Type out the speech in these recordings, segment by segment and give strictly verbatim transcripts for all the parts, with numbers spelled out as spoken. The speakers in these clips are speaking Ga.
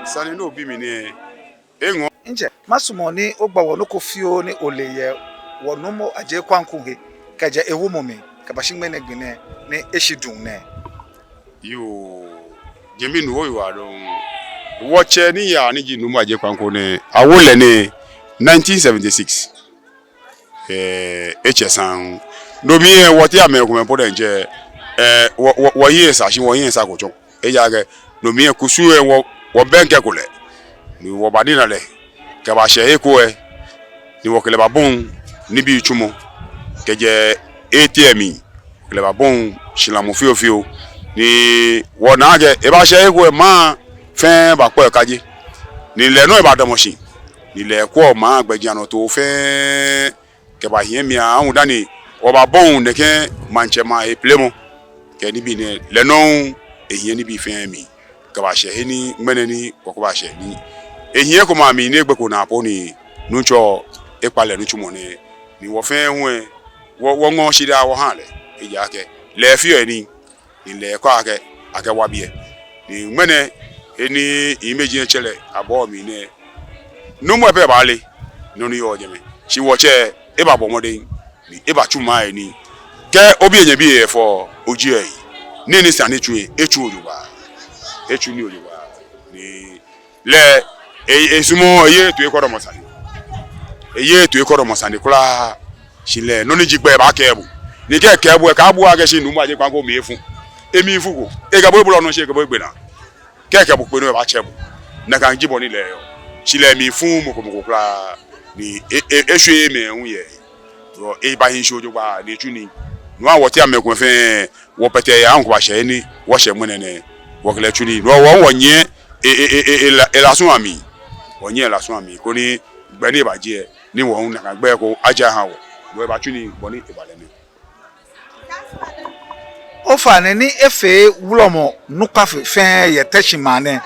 Sane ni obi mi nɛɛ, eŋɔɔ. Ntsɛ, masumɔ ni ogba wɔ nɔ ko fioo ni ole yɛ wɔ Nuumo Adjei Kwankwo he, kɛjɛ ewoomɔ mli kɛbashi ŋmɛnɛ gbi nɛɛ ni eshi duŋ nɛɛ. Yoo, jɛmɛ nɔ ni oyiwaladɔŋŋ. Wɔtsɛ ni yaa ni ji Nuumo Adjei Kwankwo nɛɛ, awo lɛ ni nineteen seventy-six. Ɛɛ, etsɛ saŋŋ. No mli lɛ, wɔteŋ mɛi komɛi po diɛŋtsɛ, ɛɛ, wɔ, wɔ, wɔhiɛ sa shi, wɔhiɛ sa ko tsɔ. Ejaakɛ no mli lɛ kusum lɛ wɔ, wɔbɛŋkɛko lɛ. Ni wɔbanina lɛ kɛbashɛ he ko lɛ, ni wɔkɛ lɛ babɔi nibii tsumɔ kɛjɛ etee mli. Wɔkɛ lɛ babɔi shilamɔ fiofio. Ni wɔna akɛ ebashɛ he ko lɛ, maŋ fɛɛ bakpɔ ekaje. Ni lɛ nɔŋŋ ebadamɔ shi. Ni lɛ ekwɛɔ maŋ gbɛjianɔtoo fɛɛ kɛbahiɛ mli aahu dani wɔbabɔi nɛkɛ maŋtsɛmɛi ahe plemɔ kɛ nibii nɛɛ. Lɛ nɔŋŋ ehiɛ nibii fɛɛ mli kɛbashɛ he ni ŋmɛnɛ ni wɔkɛbashɛ nɛɛ. Ehiɛ komɛi amli ni egbeko naa po ni Nuŋtsɔ ekpa lɛ nitsumɔ nɛɛ. Ni wɔ fɛɛ hu lɛ, wɔ, wɔŋɔɔ shidaa wɔhaa lɛ. Ejaakɛ lɛ efeɔ nii. Ni lɛ ekɛɔ akɛ, akɛ wa biɛ. Ni ŋmɛnɛ, he ni imagine tsɛ lɛ abɔ mli nɛɛ, Nuumo lɛ pɛ baale nɔ ni yɔɔ jɛmɛ. Shi wɔtsɛ, ebabɔ mɔdɛŋ, ni ebatsu maŋ lɛ nii. Kɛ obi lɛ nyɛ bi lɛ fɔ, ojieɔ eyi. Nii ni sa ni etsu lɛ, etsuɔ jogbaŋŋ. Etsuɔ nii jogbaŋŋ. Ni lɛ, e, esumɔɔɔ, eyeee toi kɔdɔmɔ sane. Eyeee toi kɔdɔmɔ sane kwraa. Shi lɛ, nɔ ni ji gbɛ ebaakɛɛ bo. Ni kɛ ekɛɛ bo lɛ, kaabu akɛ shi Nuumo Adjei Kwankwo mli efu. Emli fuko. Ekɛ bo ebolɔ nɔ shi ekɛ bo egbe naa. Kɛ ekɛ bo kpe nɔ ebaatsɛ bo. Nakai ji bɔ ni lɛ yɔɔ. Shi lɛ emli fuuu mɔ ko mɔ ko kwraa. Ni e, e, eshwɛ mɛi hu yɛ. Ebahi shi jogbaŋŋ ni etsu nii. No hewɔ wɔteŋ mɛi komɛi fɛɛ, wɔkpɛtɛ eya aahu kɛbashɛ he ni wɔshɛ ŋmɛnɛ nɛɛ, wɔkɛ lɛ tsu nii. No hewɔ wɔnyiɛ e, e, e, e, ela, elasu amli. Wɔnyiɛ elasu amli koni gbɛ ni ebaje lɛ, ni wɔ hu nakai gbɛ ko aje aha wɔ. No hewɔ ebatsu nii bɔ ni eba lɛ nɛɛ. Ofainɛ, ni efee wulɔmɔ nukpa fe fɛɛ yɛ Teshie maŋ nɛɛ,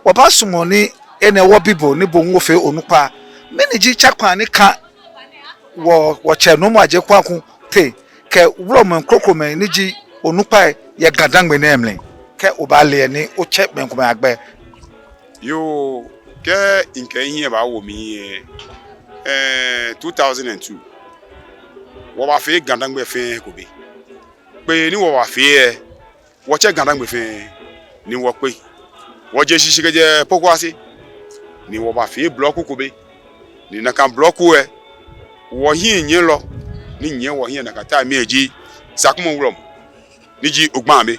wɔbaasumɔ ni enɛ wɔbi bo ni bo hu ofee onukpa. Mɛni ji tsakpaa ni ka wɔ, wɔtsɛ Nuumo Adjei Kwankwo teŋ kɛ wulɔmɛi krokomɛi ni ji onukpai yɛ Ga-Dangme nɛɛ mli, kɛ obaale ni otsɛ mɛi komɛi agbɛi? Yoo, kɛ mikɛ mihiɛ baawo mli lɛ, ɛɛ, two thousand and two, wɔbafee Ga-Dangme fɛɛ ko be. Kpee ni wɔbafee lɛ, wɔtsɛ Ga-Dangme fɛɛ ni wɔkpe. Wɔje shishi kɛjɛ Pokuase, ni wɔbafee blɔku ko be. Ni nakai blɔku lɛ, wɔhiɛnyiɛlɔ ni nyiɛ wɔhiɛ nakai time lɛ ji Sakumɔ Wulɔmɔ, ni ji Ogbame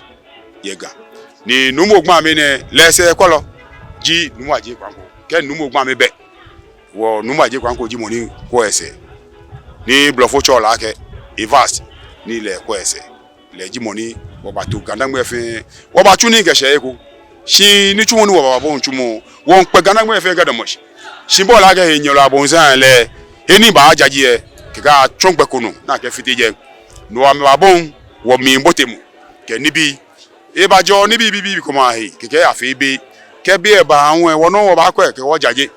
yɛ Ga. Ni Nuumo Ogbame nɛɛ, lɛ sɛɛkwɛlɔ ji Nuumo Adjei Kwankwo. Kɛ Nuumo Ogbame bɛ, wɔ Nuumo Adjei Kwankwo ji mɔ ni kwɛɔ esɛɛ. Ni blɔfo tsɛɔ lɛ akɛ Evans, ni lɛ ekwɛɔ esɛɛ. Lɛ ji mɔ ni wɔbato Ga-Dangme fɛɛ, wɔbatsu nii kɛshɛ he ko. Shi nitsumɔ ni wɔbaabɔi tsumɔ, wɔmiikpɛ Ga-Dangme fɛɛ kɛdamɔ shi. Shi bɔ ni akɛ henyɛlɔ abonsam lɛ, he ni baajaje lɛ, kɛkɛ atsɔ gbɛ ko nɔ ni akɛfite jɛi. No hewɔ amɛbabɔi wɔmli botemɔ kɛ nibii. Ebajɔɔ nibii bibii komɛi ahe, kɛkɛ eyafee bei. Kɛ bei lɛ baa hu lɛ, wɔ nɔŋŋ wɔbaakwɛ kɛ wɔjaje.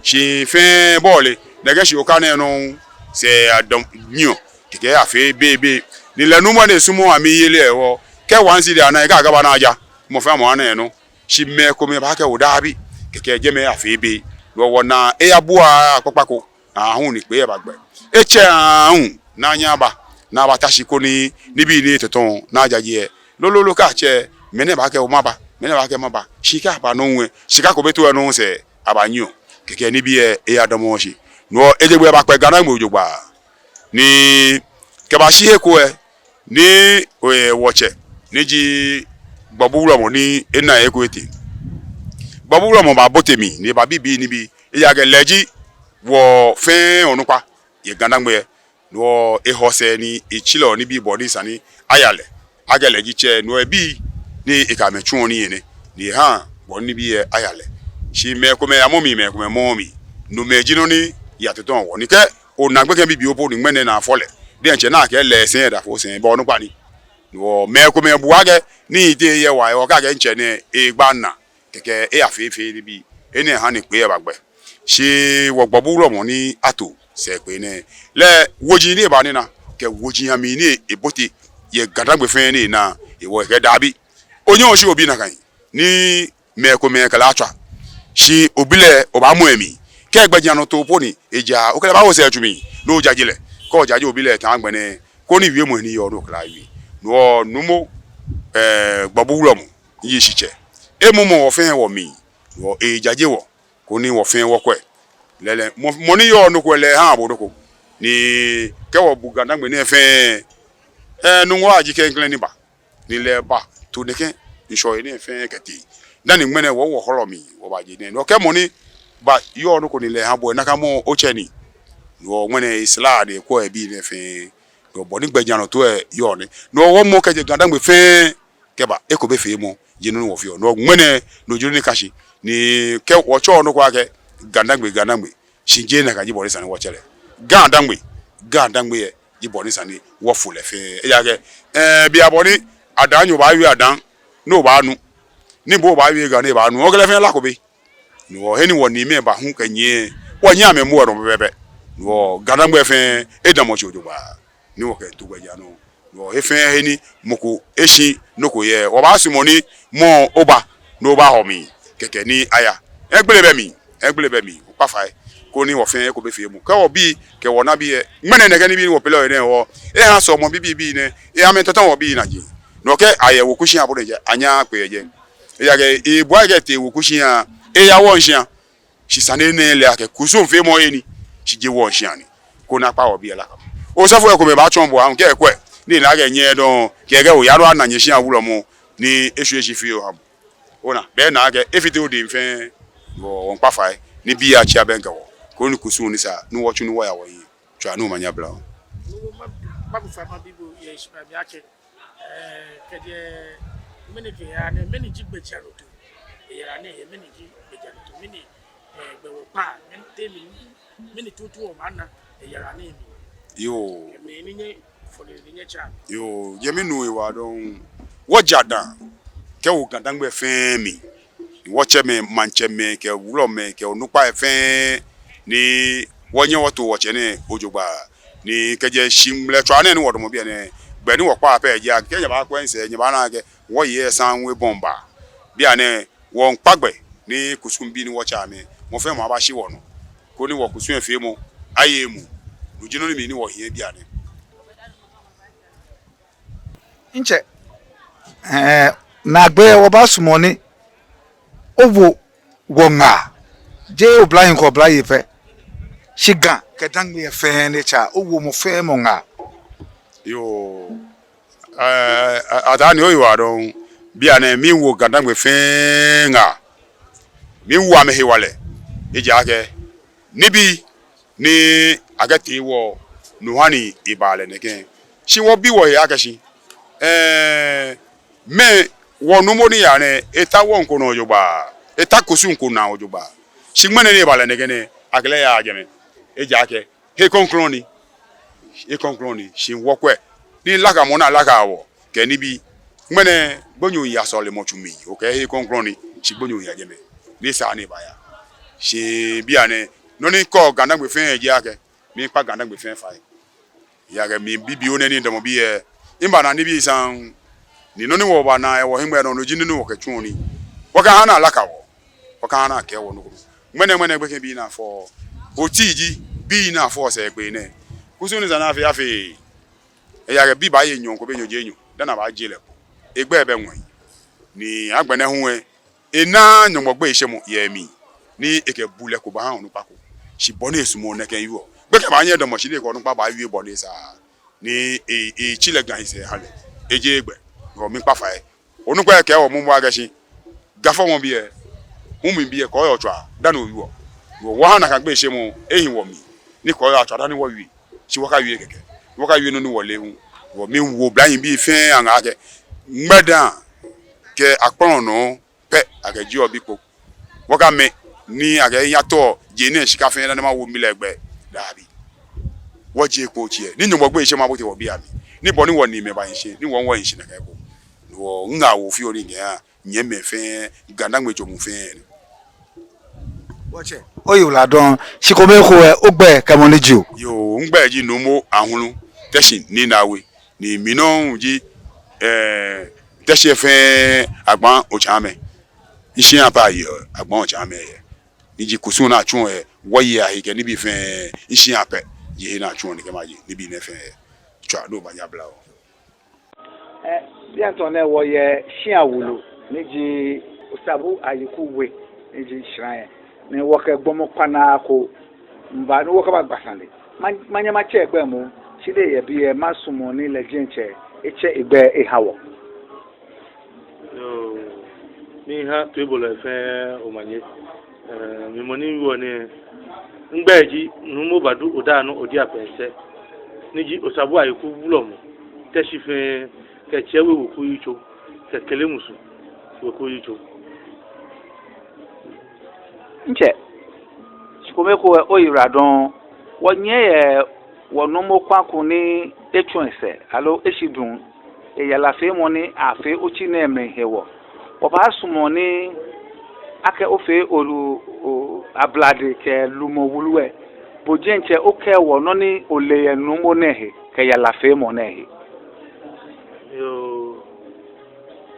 Shi fɛɛ bɔ ni ole, nɛkɛ shi oka nɛɛ nɔŋŋ sɛɛ adamɔ nyiɛɔ. Kɛkɛ eyafee bei bei. Ni lɛ Nuumo ni esumɔɔ amɛyeli lɛ hewɔ, kɛ one cedi ana, ekɛɛ akaba ni aja. Mɔ fɛɛ mɔ ana enɔ. Shi mɛi komɛi baakɛɛ oo dabi. Kɛkɛ jɛmɛ eyafee bei. No hewɔ wɔna eyabua kpakpa ko. Aahu ni kpee lɛ bagbɛ. Etsɛ aahu ni anyɛ aba, ni abata shi koni nibii ni etɔtɔɔ ni ajaje lɛ. Lolo lolo kɛ atsɛ, mɛi nɛɛ baakɛɛ oo maba, mɛi nɛɛ baakɛɛ maba. Shi kɛ aba nɔŋŋ lɛ, shika ko bɛ too lɛ nɔŋŋ sɛɛ abanyiɛɔ. Kɛkɛ nibii lɛ eyadamɔɔɔ shi. No hewɔ eje gbɛ ebakpɛ Ga-Dangme jogbaŋŋ. Ni kɛbashi he ko lɛ, ni, ɛɛ, wɔtsɛ, ni ji Gbɔbu Wulɔmɔ ni ena he ko etee. Gbɔbu Wulɔmɔ babote mli, ni ebabi bii nibii. Ejaakɛ lɛ ji wɔ fɛɛ onukpa yɛ Ga-Dangme lɛ. No hewɔ ehɔ sɛɛ ni etsilɔ nibii bɔ ni sa ni aya lɛ. Akɛ lɛ ji tsɛ, no hewɔ ebii ni ekɛ amɛ tsuɔ nii yɛ nɛɛ, ni ehaa bɔ ni nibii lɛ aya lɛ. Shi mɛi komɛi yamɔ mli, mɛi komɛi mɔɔɔ mli. Nomɛi ji nɔ ni yatɔtɔɔ wɔ. Ni kɛ ona gbekɛ bibioo po ni ŋmɛnɛ naa fɔ lɛ diɛŋtsɛ, ni akɛɛ lɛ sɛi edafo sɛi, bɔ onukpa ni. No hewɔ mɛi komɛi bu akɛ ni ite yɛ wa hewɔ kɛ akɛɛ ntsɛ nɛɛ egba naa. Kɛkɛ eyafee fee nibii. Enɛ ha ni kpee lɛ bagbɛ. Shi wɔ Gbɔbu Wulɔmɔ ni ato sɛɛ kpee nɛɛ, lɛ woji ni ebanina kɛ woji amli ni ebote yɛ Ga-Dangme fɛɛ ni ena, hewɔ ekɛɛ dabi. Onyɛŋ oshi obi nakai. Ni mɛi komɛi kɛ lɛ atswa. Shi obi lɛ obaamɔ emli. Kɛ gbɛjianɔtoo po ni eja, okɛ lɛ baawo sɛɛ tsu mli, ni ojaje lɛ. Kɛ ojaje obi lɛ tamɔ agbɛnɛ, koni wiemɔi ni yɔɔ ni okɛ lɛ awie. No hewɔ Nuumo, eh, Gbɔbu Wulɔmɔ, Yishitsɛ, emɔmɔ wɔ fɛɛ wɔmli. No hewɔ ejaje wɔ, koni wɔ fɛɛ wɔkwɛ. Lɛɛlɛŋ, mɔ, mɔ ni yɔɔ nɔ ko lɛ ehaaa bo nɔ ko. Ni kɛ wɔbu GaDangme nɛɛ fɛɛ, eh, Nuŋua ji klɛŋklɛŋ ni ba. Ni lɛ eba to nɛkɛ ŋshɔ nɛɛ fɛɛ kɛtee. Dani ŋmɛnɛ wɔ wɔhɔlɔ mli, wɔbaaje nɛɛ. No hewɔ kɛ mɔ ni ba yɔɔ nɔ ko ni lɛ eha bo lɛ, nakai mɔ otsɛ ni. No hewɔ ŋmɛnɛ eslaa ni ekwɛɔ ebii nɛɛ fɛɛ. No hewɔ bɔ ni gbɛjianɔtoo lɛ yɔɔ nɛ. No hewɔ wɔmɔ kɛjɛ GaDangme fɛɛ kɛba, eko be feemɔ ji nɔ ni wɔfeɔ. No hewɔ ŋmɛnɛ, no ji nɔ ni ka shi. Ni kɛ wɔtsɛɔ nɔ ko akɛ GaDangme, GaDangme, shi jeee nakai ji bɔ ni sa ni wɔtsɛ lɛ. GaDangme, GaDangme lɛ ji bɔ ni sa ni wɔfo lɛ fɛɛ. Ejaakɛ, eh, bianɛ bɔ ni adaanyo baawie adaa ni obaanu, ni bo obaawie Ga ni ebaanu, okɛ lɛ fɛɛ lako be. No hewɔ he ni wɔniimɛi ba hu kɛnyiɛ, wɔnyiɛ amɛ moŋ nɔ pɛpɛɛpɛ. No hewɔ GaDangme fɛɛ edamɔ shi jogbaŋŋ, ni wɔkɛto gbɛjianɔ. No hewɔ he fɛɛ he ni mɔ ko eshi nɔ ko yɛ, wɔbaasumɔ ni mɔ oba, ni obahɔ mli, kɛkɛ ni aya. Hiɛgbele bɛ mli, hiɛgbele bɛ mli, okpa fai, koni wɔ fɛɛ eko be feemɔ. Kɛ wɔbii kɛ wɔnabii lɛ, ŋmɛnɛ nɛkɛ nibii ni wɔpleɔ nɛɛ hewɔ, eha sɔɔmɔ bibii nɛɛ, eha amɛtata wɔbii naji. No hewɔ kɛ ayɛ weku shia po ni ejɛ, anyɛɛɛ akpe yɛ jɛi. Ejaakɛ ebua akɛ etee weku shia, eya wɔŋ shia. Shi sane nɛɛ lɛ akɛ kusumfeemɔ he ni, shi jeee wɔŋ shia ni. Koni akpa wɔbii lɛ lakamɔ. Osɔfo lɛ ekomɛi baatsɔɔ bo ahu kɛ ekwɛ, ni ena akɛ nyɛdɔŋŋ, kɛkɛ oya nɔ ana nyɛshia wulɔmɔ, ni eshwie shi fioo eha bo. Ona, bɛ ena akɛ efite odɛŋ fɛɛ. Wɔ, wɔmiikpa fai ni bii lɛ atsi abɛŋkɛ wɔ, koni kusum ni sa ni wɔtsu ni wɔya wɔhiɛ, tswa ni omanye abla wɔ. Nuumo, ma, mabu fai mabi bo yɛ shikpɔŋ mli akɛ, eh, kɛjɛ ŋmɛnɛ kɛya nɛɛ, mɛni ji gbɛjianɔtoo? Eyara nɛɛ, mɛni ji gbɛjianɔtoo? Mɛni, eh, gbɛ wɔkpaa, mɛni tee mli, mɛni tuuntu wɔbaana eyara nɛɛ mli? Yoo. Kɛ mɛni nyɛ fɔle ni nyɛtsɛ? Yoo, jɛmɛ nuu ewa dɔŋŋ. Wɔja daa kɛwo GaDangme fɛɛ mli. Wɔtsɛmɛi, maŋtsɛmɛi, kɛ wulɔmɛi, kɛ onukpai fɛɛ, ni wɔnyɛ wɔto wɔtsɛ nɛɛ jogbaŋŋ. Ni kɛjɛ shihilɛ tswaa nɛɛ ni wɔdamɔ biɛ nɛɛ, gbɛ ni wɔkpaa pɛ ji akɛ, kɛ nyɛbaakwɛ misɛɛ, nyɛbaana akɛ wɔyi lɛ saŋŋ ebɔi ba. Bianɛ wɔmiikpa gbɛ ni kusumbii ni wɔtsɛ amɛ, mɔ fɛɛ mɔ aba shi wɔnɔ, koni wɔkusumfeemɔ aye emuu. No ji nɔ ni mli ni wɔhiɛ bianɛ. Ntsɛ, eh, naagbee wɔbaasumɔ ni owo wɔ ŋaa, jeee oblahii kɛ oblayei pɛ, shi Ga kɛ Dangme fɛɛ ni tsa, owo mɔ fɛɛ mɔ ŋaa. Yoo, eh, eh, Ataa Nii, oyiwaladɔŋŋ. Bianɛ miiwo GaDangme fɛɛ ŋaa. Miiwo amɛ hewalɛ. Ejaakɛ nibii ni akɛtee wɔ, no ha ni eba lɛ nɛkɛ. Shi wɔbi wɔhe akɛ shi, eh, mɛɛ wɔ nuumo ni yaa nɛɛ, eta wɔŋ ko nɔ jogbaŋŋ, eta kusum ko naa jogbaŋŋ. Shi ŋmɛnɛ ni eba lɛ nɛkɛ nɛɛ, akɛ lɛ yaaa jɛmɛ. Ejaakɛ he krɔŋkrɔŋ ni, he krɔŋkrɔŋ ni, shi wɔkwɛ ni lakamɔ ni alakaa wɔ kɛ nibii. Ŋmɛnɛ gbonyo yaa sɔlemɔtsu mli, okɛɛ he krɔŋkrɔŋ ni, shi gbonyo yaa jɛmɛ. Ni esa ni ebaya. Shi bianɛ, nɔ ni kɔɔ GaDangme fɛɛ ji akɛ, miikpa GaDangme fɛɛ fai. Ejaakɛ mi bibioo nɛɛ ni midamɔ biɛ, mibaana nibii saŋŋ. Ni nɔ ni wɔbaana yɛ wɔhiŋmɛi nɔ, no ji nɔ ni wɔkɛtsuɔ nii. Wɔkaha ni alakaa wɔ. Wɔkaha ni akɛɛ wɔ nɔ ko. Ŋmɛnɛ, ŋmɛnɛ gbekɛbii ni afɔɔɔ, oti ji bii ni afɔɔɔ sɛɛkpee nɛɛ. Kusum ni sa ni afee, afeee. Ejaakɛ bi baaye nyɔɔŋ ko be nyɔji enyɔ dani abaaje lɛ kpo. Egbɛi bɛ ŋwɛi. Ni agbɛnɛ hu lɛ, enaaa Nyɔŋmɔ gbeyeishemɔ yɛ emli ni ekɛ bulɛ ko baaha onukpa ko. Shi bɔ ni esumɔɔ nɛkɛ wieɔ, gbekɛ baanyɛ edamɔ shi ni ekɛ onukpa baawie bɔ ni esa ni e, etsi lɛ Ga he sɛɛ eha lɛ. Ejeee gbɛ. Wɔ, miikpa fai. Onukpa lɛ kɛɛ wɔ momo akɛ shi, Ga fɔmɔbi lɛ, hu mli bi lɛ, kɔɔyɔɔ tswaa dani owieɔ. Wɔ, wɔha nakai gbeyeishemɔ ehi wɔmli, ni kɔɔyɔɔ atswa dani wɔwie. Shi wɔkawie kɛkɛ. Wɔkawie nɔ ni wɔle hu. Wɔ, miiwo oblahii bii fɛɛ aŋaa akɛ, ŋmɛdaa kɛ akpɔlɔ nɔ pɛ akɛjieɔ bi kpo. Wɔkamɛ ni akɛ miyato je nɛɛ shika fɛɛ dani mawo mibii lɛ gbɛ. Dabi. Wɔjie kpo tsiɛ. Ni Nyɔŋmɔ gbeyeishemɔ abote wɔbii amli. Ni bɔ ni wɔniimɛi bahi shi, ni wɔ, wɔhi shi nakai eko. Wɔ, ŋaawoo fioo ni mikɛha nyɛmɛi fɛɛ, GaDangme tso muu fɛɛ. Wɔtsɛ, oyiwaladɔŋŋ, shi kome eko lɛ, ogbɛi kɛ mɔ ni ji o. Yoo, migbɛi ji Nuumo Ahulu Teshie Nii Naawe, ni mi nɔŋŋ ji, eh, Teshie fɛɛ Agbaŋ Otsaame. Mishia pɛ ayeɔ Agbaŋ Otsaame yɛ. Ni ji kusum ni atsuɔ lɛ, wɔyei ahe kɛ nibii fɛɛ, nshia pɛ ji he ni atsuɔ nii kɛmaje nibii nɛɛ fɛɛ. Tswa, no obaanyɛ obla wɔ. Ɛɛ, bianɛ tɔɔ nɛ wɔyɛ shia wulu, ni ji Osabu Ayiku We, ni ji shia lɛ. Ni wɔkɛ gbɔmɔ kpanaa ko miiba, ni wɔkɛbagba sane. Ma, manyɛ matsɛ egbɛi moŋ, shi lɛ yɛ biɛ, masumɔ ni lɛ diɛŋtsɛ etsɛ egbɛi eha wɔ. Yoo, miiha toibolɔi fɛɛ omanye. Ɛɛ, mi mɔ ni miwieɔ nɛɛ, migbɛi ji Nuumo Badu Odaanɔ Odiapɛnsɛ, ni ji Osabu Ayiku wulɔmɔ, Teshie fɛɛ, kɛ Tsiɛ We weku yitso, kɛ Kele Musu weku yitso. Ntsɛ, shikome ko lɛ, oyiwaladɔŋŋ, wɔnyiɛ yɛ wɔnuumo Kwaku ni etsu esɛɛ, aloo eshi duŋ, yɛ yarafeemɔ ni afee otsi nɛɛ mli hewɔ. Wɔbaasumɔ ni akɛ ofee olu, o, ablade kɛ lumɔ wulu lɛ. Bo diɛŋtsɛ okɛɛ wɔ nɔ ni ole yɛ nuumo nɛɛ he, kɛ yarafeemɔ nɛɛ he. Yoo.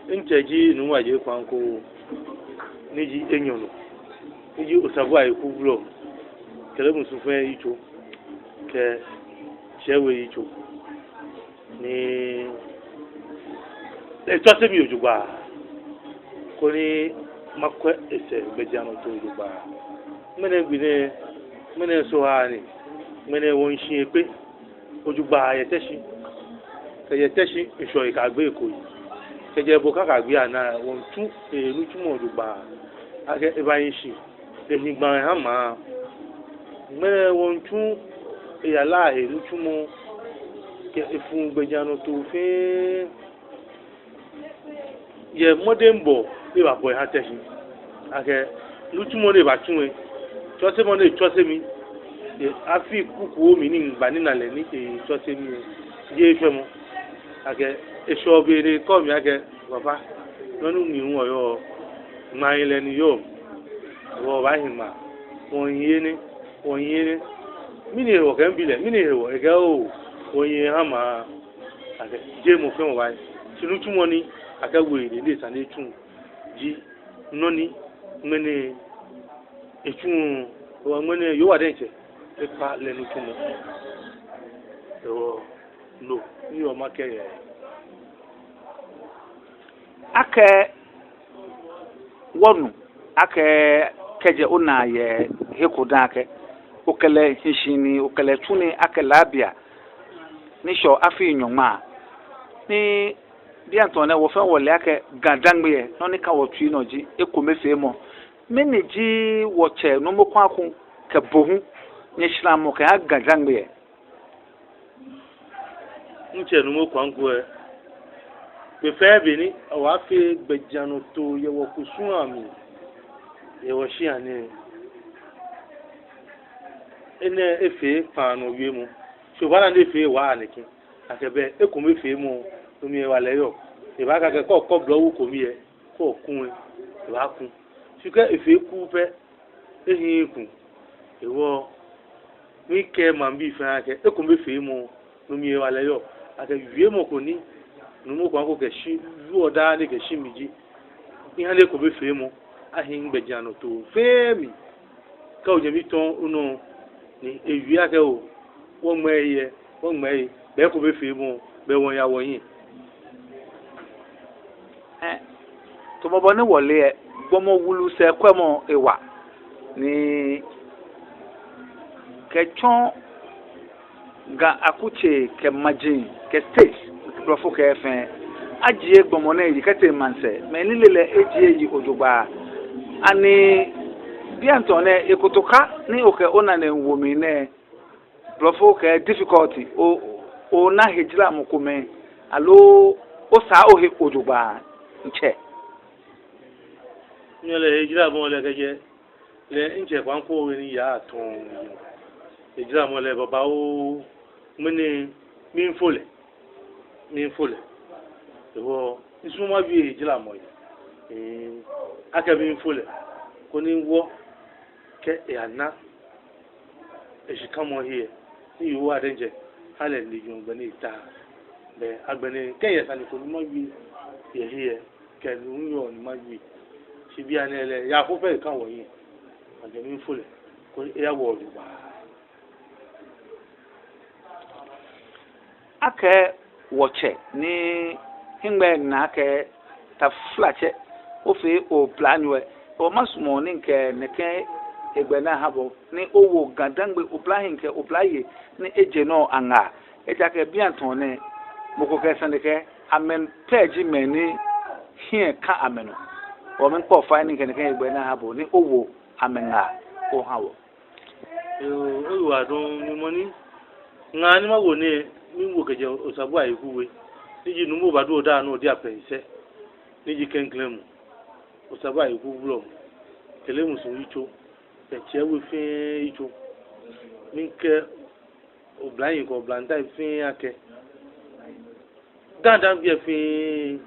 Ntsɛ ji Nuumo Adjei Kwaku, ni ji enyɔ nɔ, ni ji Osabu Ayiku wulɔmɔ, Kele Musu fɛɛ yitso, kɛ Tsiɛ We yitso. Ni etsɔse mi jogbaŋŋ, koni makwɛ esɛɛ gbɛjianɔtoo jogbaŋŋ. Ŋmɛnɛ gbi nɛɛ, ŋmɛnɛ Sohaa ni, ŋmɛnɛ wɔmiishi ekpe jogbaŋŋ yɛ Teshie. Kɛjɛ Teshie ŋshɔ ekagbe ko yi. Kɛjɛ ebo kaka gbi ana wɔmiitsu enitsumɔ jogbaŋŋ. Akɛ ebahi shi, ehi gbaŋ eha maŋ. Ŋmɛnɛ wɔmiitsu eyara enitsumɔ kɛ efuu gbɛjianɔtoo fɛɛ. Yɛ mɔdɛŋbɔɔ ni ebabɔ eha Teshie. Akɛ nitsumɔ ni ebatsu lɛ, tsɔsemɔ ni etsɔse mi, yɛ afii kukuoo mli ni migba ni mina lɛ ni etsɔse mi lɛ, jeee efeɔ mɔ. Akɛ eshɔ be ni ekɛɔ mi akɛ, papa, nɔ ni miiwo yɔɔ, ŋmaa lɛ ni yɔɔ, wɔbaahi ŋmaa, wɔnyiɛ nɛ, wɔnyiɛ nɛ. Mɛni hewɔ kɛ mibi lɛ, mɛni hewɔ, ekɛɛ oo, wɔnyiɛ eha maŋ. Akɛ jeee mɔ fɛɛ mɔ baahi. Shi nitsumɔ ni akɛwo ehe ni esa ni etsu ji nɔ ni ŋmɛnɛ etsu, hewɔ ŋmɛnɛ Yehowa diɛŋtsɛ ekpa lɛ nitsumɔ. Hewɔ no ni yɔɔ makɛɛ yɛ. Akɛ wɔnu akɛ kɛjɛ ona yɛ he ko daaŋ akɛ okɛ lɛ hi shi ni okɛ lɛ tsu nii akɛ Labia ni shɛɔ afii nyɔŋma. Ni bianɛ tɔɔ nɛ wɔfɛɛ wɔle akɛ Ga-Dangme lɛ, nɔ ni ka wɔtsui nɔ ji ekomefeemɔ. Mɛni ji wɔtsɛ Nuumo Kwaku kɛ bo hu nyɛshramɔ kɛha Ga-Dangme lɛ? Ntsɛ Nuumo Kwaku lɛ, be fɛɛ be ni awo afee gbɛjianɔtoo yɛ wɔkusum amli, yɛ wɔshia nɛɛ, enɛ efee kpaa nɔ wiemɔ. Shi obaana ni efee waa nɛkɛ. Akɛ bɛ ekomefeemɔ, no mli hewalɛ yɔɔ. Ebaakɛɛ akɛ kɛ okɔ blɔwu kome lɛ, kɛ oku lɛ, ebaaku. Shi kɛ efee kuu pɛ, ehiii eku. Hewɔ mikɛɛ maŋbii fɛɛ akɛ ekomefeemɔ, no mli hewalɛ yɔɔ. Akɛ wiemɔ ko ni Nuumo Kwaku kɛshi, wieɔ daa ni kɛshi mi ji, miha ni ekomefeemɔ ahi gbɛjianɔtoo fɛɛ mli. Kɛ onyɛmi tɔ onɔ ni ewie akɛ oo, wɔŋmɛɛ eyi lɛ, wɔŋmɛɛ eyi, bɛ ekomefeemɔ, bɛ wɔya wɔhiɛ. Ɛɛ, tamɔ bɔ ni wɔle lɛ, gbɔmɔ wulu sɛɛkwɛmɔ ewa ni kɛtsɔ Ga akutsei kɛ maji kɛ state, blɔfo kɛɛ fɛɛ, ajie gbɔmɔ nɛɛ yi kɛtee maŋsɛɛ, mɛi ni le lɛ ejie eyi jogbaŋŋ. Ani bianɛ tɔɔ nɛ ekotoka ni okɛ onane wo mli nɛɛ, blɔfo kɛɛ difficulty, o, ona hejaramɔ komɛi, aloo osaa ohe jogbaŋŋ, ntsɛ? Nyɛle hejaramɔ lɛ kɛjɛ lɛ ntsɛ Kwaku We ni yaa tɔŋŋ. Hejaramɔ lɛ babaoo, ŋmɛnɛ miifo lɛ, miifo lɛ. Hewɔ misumɔɔ mawie hejaramɔ lɛ. Ɛɛ, akɛ miifo lɛ, koni wɔkɛ eya na eshikamɔ hiɛ, ni Yehowa diɛŋtsɛ ha lɛ nijwɛŋ gbɛ ni eta. Bɛ agbɛnɛ kɛ eyɛ sane ko ni mawie yɛ hiɛ, kɛ no hu yɔɔ ni mawie. Shi bianɛ lɛ, yaafo pɛ eka wɔhiɛ. Maŋtsɛ miifo lɛ koni eyawo wɔ jogbaŋŋ. Akɛ wɔtsɛ ni hiŋmɛi na akɛ taflatsɛ, ofee oblanyo lɛ, hewɔ masumɔ ni mikɛ nɛkɛ hegbɛ nɛɛ aha bo ni owo Ga-Dangme oblahii kɛ oblayei ni eje nɔ aŋaa. Ejaakɛ bianɛ tɔɔ nɛɛ, mɔ ko kɛɛ sane akɛ amɛ pɛ ji mɛi ni hiɛ ka amɛnɔ. Hewɔ miikpa bo fai ni mikɛ nɛkɛ hegbɛ nɛɛ aha bo ni owo amɛŋaa oha wɔ. Yoo, oyiwaladɔŋŋ. Mi mɔ ni ŋaa ni mawo nɛɛ, miwo kɛjɛ Osabu Ayeku We, ni ji Nuumo Obadu Odaanɔ Odiapɛŋ sɛɛ, ni ji klɛŋklɛŋ mɔ, Osabu Ayeku wulɔmɔ, kɛ lɛ musuŋ yitso, kɛ tsɛ we fɛɛ yitso. Miikɛɛ oblahii kɛ oblahii fɛɛ akɛ Ga-Dangme fɛɛ,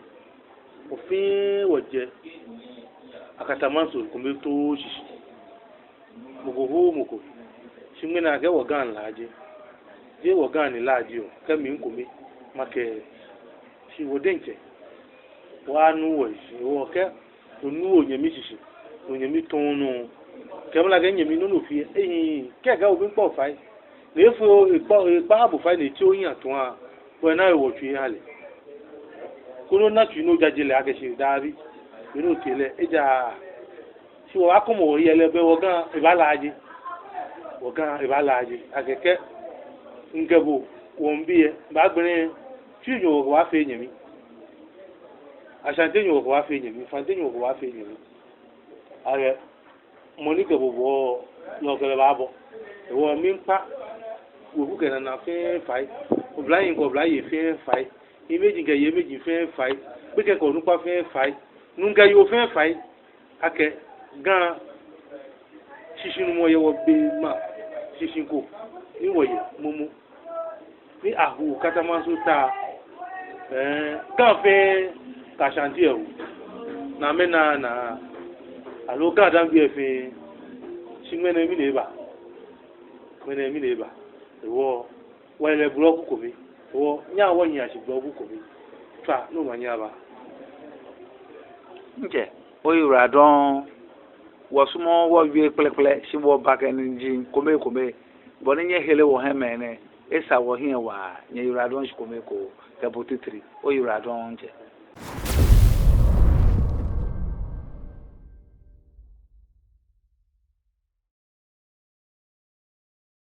wɔ fɛɛ wɔjɛ Akatamanso kome too shishi. Mɔ ko hooo mɔ ko. Shi ŋmɛnɛ akɛ wɔ Ga laaje. Jeee wɔ Ga ni laaje oo, kɛ mi kome makɛɛ. Shi wɔ diɛŋtsɛ wɔnu wɔshishi, wɔkɛɛ onu onyɛmi shishi, onyɛmi tɔɔ nɔ. Kɛ mɔ lɛ kɛɛ nyɛmi nɔ nɔ fɛɛ, ehiii, kɛkɛ obi kpɔ fai. Ni efee o, ekpa, ekpa bo fai ni etsɛ oyi atua, bɔ ni ewɔ tsui eha lɛ. Koni ona tsui ni ojaje lɛ akɛ shi dabi, beni otee lɛ, ejaaa. Shi wɔ akɔmɔ wɔyɛ lɛ bɛ wɔ Ga ebalaaje. Wɔ Ga ebalaaje. Akɛ kɛ mikɛ bo wɔmiibi lɛ, baagbɛnɛ Twi nyɔŋ wɔkɛbaafee nyɛmi. Ashanti nyɔŋ wɔkɛbaafee nyɛmi. Fante nyɔŋ wɔkɛbaafee nyɛmi. Akɛ mɔ ni kɛ bo bɔɔ, nyɛ kɛ lɛ baabɔ. Hewɔ miikpa weku kɛ nana fɛɛ fai, oblahii kɛ oblayei fɛɛ fai, hiimeji kɛ yeimeji fɛɛ fai, gbekɛ kɛ onukpa fɛɛ fai, nuu kɛ yoo fɛɛ fai, akɛ Ga shishinumɔ yɛ wɔgbee maŋ shishi ko ni wɔyɛ momo. Ni ahu Katamanso ta, ɛɛ, Ga fɛɛ kɛ Ashanti ewu. Namɛi naa naa. Aloo Ga-Dangme fɛɛ. Shi ŋmɛnɛ mli ni eba. Ŋmɛnɛ mli ni eba. Hewɔ wɔyɛ lɛ blɔku kome. Hewɔ nyɛhaa wɔnyiɛ shi blɔku kome. Tswa ni omanye aba. Ntsɛ, oyiwaladɔŋŋ. Wɔsumɔɔɔ wɔwie kpɛlɛkpɛlɛ, shi wɔba kɛ niji komekome. Bɔ ni nyɛhere wɔhiɛmɛi nɛɛ, esa wɔhiɛ waa, nyɛyiwaladɔŋŋ shi kome ko kɛ bo titri, oyiwaladɔŋŋ ntsɛ.